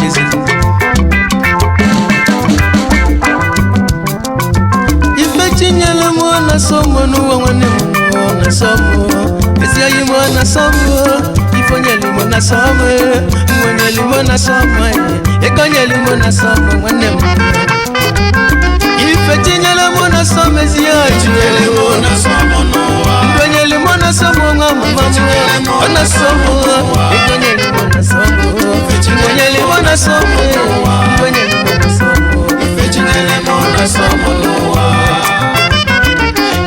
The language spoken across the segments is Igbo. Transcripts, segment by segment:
ezi. Ife chinyere m na-asọ m n'ụwa nwanne m na-asọ m ezi oyi m na-asọ m ife onyelu m na-asọ m nwonyelu m na-asọ m ego onyelu m na-asọ m nwanne m ife chinyere m na-asọ m ezi oyi Chinyere m na-asọ m n'ụwa. ndụ onyelu m na-asọ m nwa mama m ọ na-asọ m ego onyelu m na-asọ m nwonyelu m na-asọ m ndụ onyelu m na-asọ m. Ife chinyere m na-asọ m n'ụwa.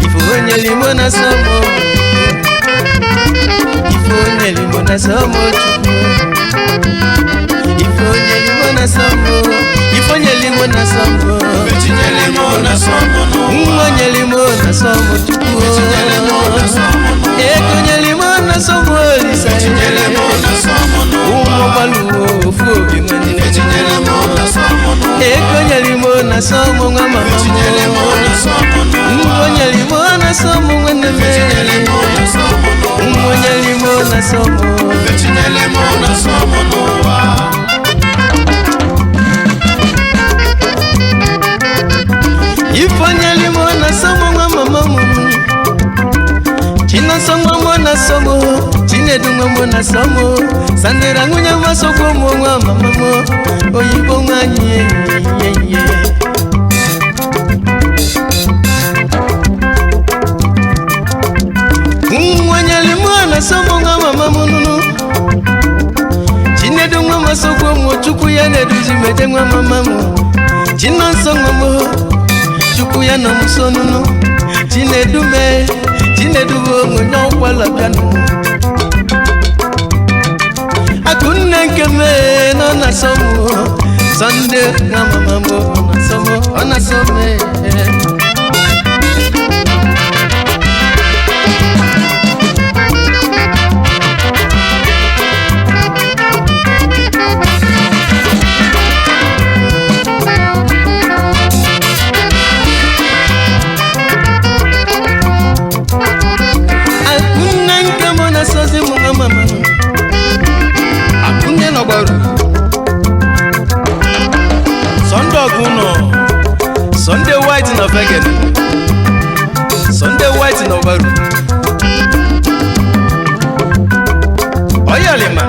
Ife onye limo na somo, ife onye limo na somo chukwu, ife onye limo na somo, ife onye limo na somo, Ife chinyere m na-asọ m n'ụwa. nwa onye limo na somo chukwu, Ife chinyere m na-asọ m n'ụwa. ego onye limo na somo olisa, Ife chinyere m na-asọ m n'ụwa. ụmụ gbaluwo ofu obi nwanne, Ife chinyere m na-asọ m n'ụwa. ego onye limo na somo nwa mama Ife chinyere m na-asọ m n'ụwa. nwa onye limo na somo nwanne m, Ife chinyere m na-asọ m n'ụwa. nwa onye limo na somo. Ife chinyere m na-asọ m n'ụwa. Ifeanyelimo na somo nwa mama m Chinonso nwa m na somo Chinedu nwa m na somo Sandera nwunye m asokwo m nwa mama m oyibo nwanyị ye Nwanyelimo na somo nwa mama m nunu Chinedu nwa m asokwo m Chukwu ya na-eduzi meje nwa mama m Chinonso nwa m Chukwu ya nọ m nso nunu Chinedume Chinedu bụ onye ọkwala bịanụ Akụnne nke m nọ na sọ m Sọnde nwa mama m ọ na-asọ m ọ na-asọ m Akụnne nke m na-asọzi m nwa mama m Akunne nọgbaru Sunday ọgụ nọ Sunday white na vegan Sunday white na ọgbaru Oyalima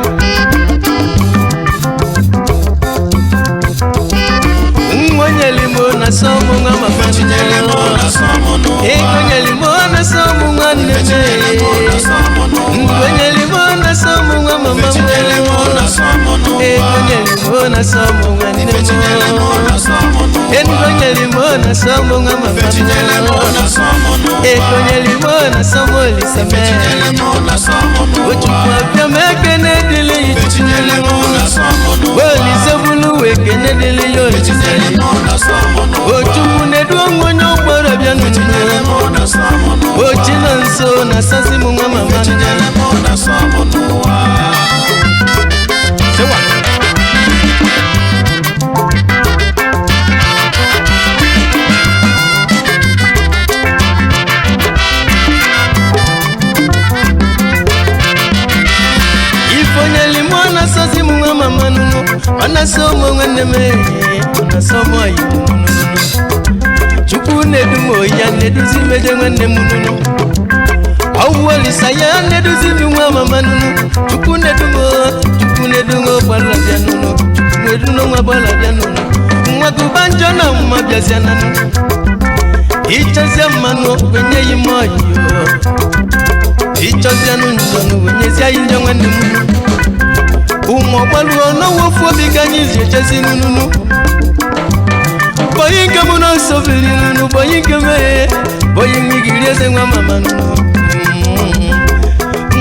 Nwanyelimo na-asọ m nwa mama Ife chinyere m na-asọ m n'ụwa. Ekonyelimo na-asọ m nwanne Ife m chinyere m na-asọ m n'ụwa. Nkonyelimo na-asọ m nwa mama Ife chinyere m na-asọ m n'ụwa. Ekonyelimo na-asọ m nwanne Ife chinyere m m na-asọ m n'ụwa. Ekonyelimo na-asọ m nwa mama Ife chinyere m na-asọ m n'ụwa. Ekonyelimo na-asọ m olisa Ife chinyere m na-asọ m n'ụwa. Ochukwu abịa m ekene dịrị ya Ife chinyere m na-asọ m n'ụwa. Olise bụlụ wee kene dịrị ya Ife olise chinyere m na-asọ m n'ụwa. Ochukwu na-edu onwe onye ụkpọrọ bịa Ife chinyere n'ụwa m na-asọ m n'ụwa. Ochi nọ nso na-asọzi m nwa mama Ife chinyere m na-asọ m n'ụwa. Sewa Ifeonyelimo na-asọzi m nwa mama nụnụ ọ na-asọ m nwanne m ọ na-asọ m ọyị m nụnụ Chukwu na-edu m oyi ya na-eduzi meje nwanne m nụnụ ọwụ olisa ya na-eduzi m nwa mama nụnụ Chukwu na-edu m Chukwu na-edu m gbara bịa nụnụ Chukwu na-edu nwa gbara bịa nụnụ nwa gụba njọ na mma bịazịa na nụ ịchọzie mmanụ wenye ya ime ọyị ịchọzianụ njọnụ wenyezie ya njọ nwanne m ụmụ ọgbaluo n'ọnwa ofu obi ka anyị ji echezi nụnụnụ bọyị nke mụ n'ọsọ biri nụnụ bọyị nke meghe bọyị mmigiri eze nwa mama nụnụ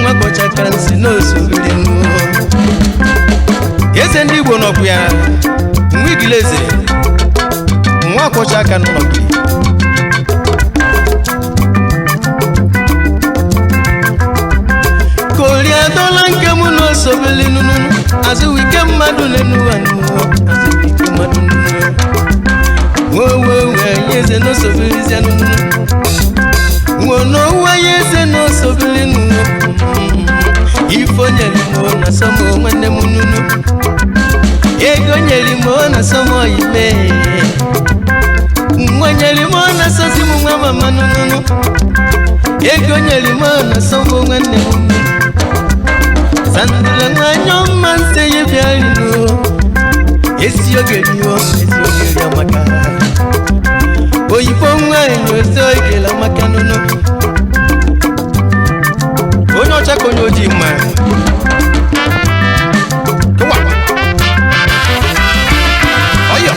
nwa kpọchaka nsị n'oso biri nụ Eze ndị Igbo nọkwu ya Nwigile eze nwa akwọcha aka n'ụlọ gị Koria dọla nke mụ n'ọsọ biri nụnụ azụwike mmadụ n'enuwa nụ azụwike mmadụ nụnụ wewewe eze n'ọsọ birizie nụnụ nwonowa ya eze n'ọsọ biri nụnụ ifonyelimo na sọmụ nwanne m nụnụ Ego nyere m ọ na-asọ m oyime. Nwa nyere m ọ na-asọzi m nwa mama nụnụnụ. Ego nyere m ọ na-asọ m nwanne m. Sandra nwanyị ọma nse ya bịa rinu. Ezi oge riwo, ezi oge ri amaka. Oyibo nwanyị ezi oge la amaka nụnụ. Onye ọcha ka onye ojii mma. Kụwa. Ọyọ.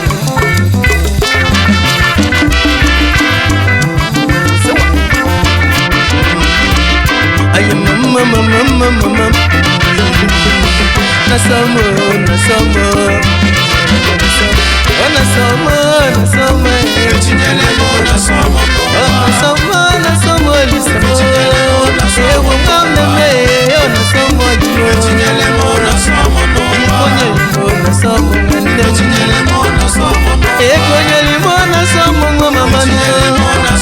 Sịwa. Ayo mama mama mama mama. Nasomo, nasomo. Oh nasomo, nasomo. Etinyele m na-asọ m n'ụwa. Oh nasomo, nasomo lisamo. Ewo mama, oh nasomo jiro. Etinyele m na-asọ m n'ụwa. Ikonye limo nasomo nwanne. Etinyele m na-asọ m n'ụwa. Ekonye limo nasomo nwa mama no.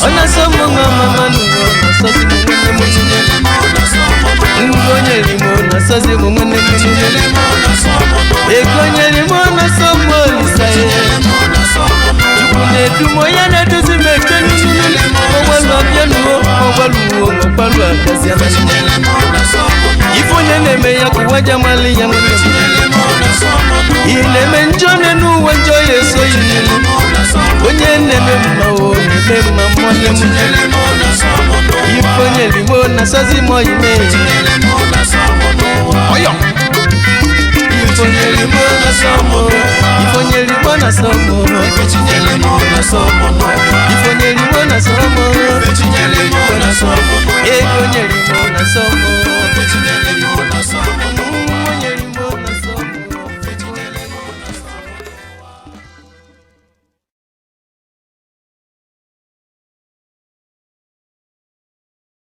Oh nasomo nwa mama no. Nasozi mo nwanne m. Etinyele m na-asọ m n'ụwa. Ngonye limo nasozi mo nwanne m. Etinyele m na-asọ m n'ụwa. Ekonye limo nasomo lisa ye. Etinyele m na-asọ m n'ụwa. Chukwu na-edu m, onye na-eduzi m eche n'ihu. Ọgbalụ abịanuo, ọgbalụo, ọgbalụ abịazịa. Etinyele m na-asọ m n'ụwa. Ife onye na-eme ya ka ụwa ji amalị ya nwanne m. Etinyele m na-asọ m n'ụwa. Ị na-eme njọ n'elu ụwa, njọ ya eso ya Etinyele n'ihu. m na-asọ m. Onye na-eme mma o na-eme mma nwanne m. Etinyele m na-asọ m n'ụwa. Ife onye limo na-asọzi m oyime. Etinyele m na-asọ m n'ụwa. Ọyọ. Ife onye limo na-asọ m o. Ife onye limo na-asọ m o. Etinyele m na-asọ m n'ụwa.